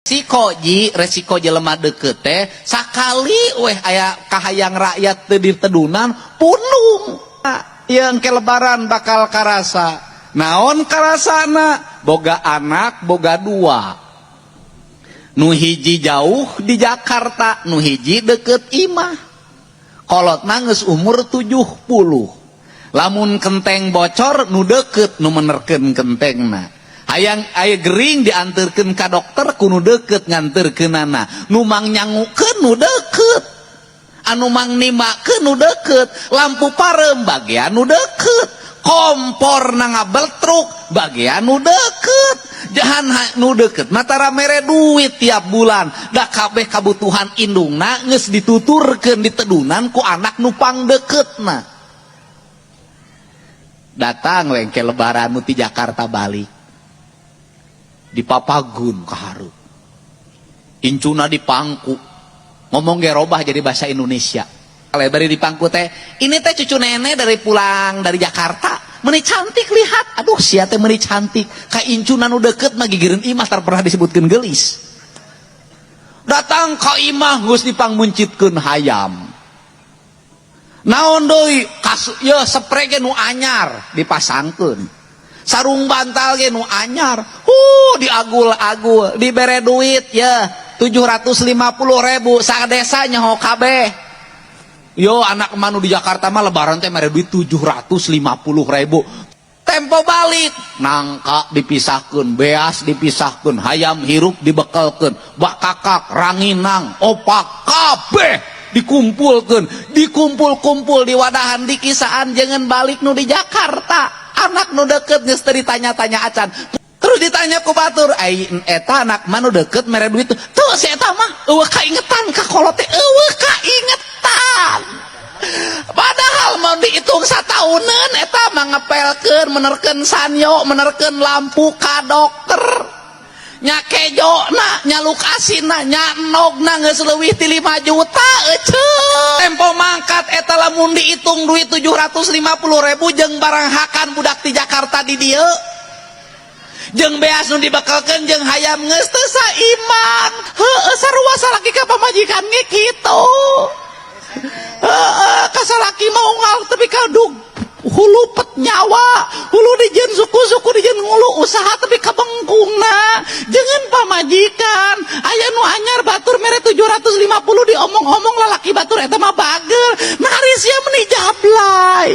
Resiko ji, resiko jelema deket teh sakali weh aya kahayang rakyat teu ditedunan punung. Yang ke lebaran bakal karasa. Naon karasana? Boga anak, boga dua. Nu hiji jauh di Jakarta, nu hiji deket imah. Kolotna geus umur 70. Lamun kenteng bocor nu deket nu menerkeun kentengna. Hayang aya gering dianterkeun ka dokter ku nu deket nganterkeunana. Nu mang nyangukeun nu deket. Anu mang nimbakeun nu deket, lampu pareum bagian nu deket, kompor na ngabeltruk bagian nu deket. Jahan nu deket mah tara mere duit tiap bulan. Da kabeh kabutuhan indungna geus dituturkeun ditedunan ku anak nu pangdeketna. Datang we ke lebaran nu ti Jakarta balik. Dipapagun ka hareup. Incuna dipangku. Ngomong ge robah jadi bahasa Indonesia. Kalau bari dipangku teh, ini teh cucu nenek dari pulang dari Jakarta, meni cantik lihat. Aduh, sia teh meni cantik. Ka incuna nu deket mah gigireun imah tar pernah disebutkeun geulis. Datang ka imah geus dipangmuncitkeun hayam. Naon deui? Kasu ye sepre ge nu anyar dipasangkeun. Sarung bantal ge nu anyar. Diagul-agul, dibere duit ya 750.000 sadesa nyaho kabeh. Yo anak manu di Jakarta mah lebaran teh mere duit 750.000. Tempo balik nangka dipisahkeun, beas dipisahkeun, hayam hirup dibekelkeun, bakakak, ranginang, opak kabeh dikumpulkeun, dikumpul-kumpul di wadahan dikisaan jangan balik nu di Jakarta. Anak nu deket geus teu ditanya-tanya acan. Terus ditanya ku batur, ai eta anak mah nu deket mere duit tuh si eta mah eueuh kaingetan ka kolot teh eueuh kaingetan. Padahal mau dihitung sataunan eta mah ngepelkeun, menerkeun sanyo, menerkeun lampu ka dokter. Nya kejona, nya lukasina, nya endogna geus leuwih ti 5 juta eceu. Tempo mangkat eta lamun dihitung duit 750.000 jeung barang hakan budak di Jakarta di dieu. Jeung beas nu dibekelkeun jeung hayam geus teu saiman. Heueuh sarua salaki ka pamajikan ge kitu. Heeh, ka salaki mah unggal tapi kadug hulu pet nyawa, hulu dijieun suku-suku dijieun ngulu usaha tapi kabengkungna. Jangan pamajikan, aya nu anyar batur mere 750 diomong-omong lalaki batur eta mah bageur. Nah ari sia meni jablay.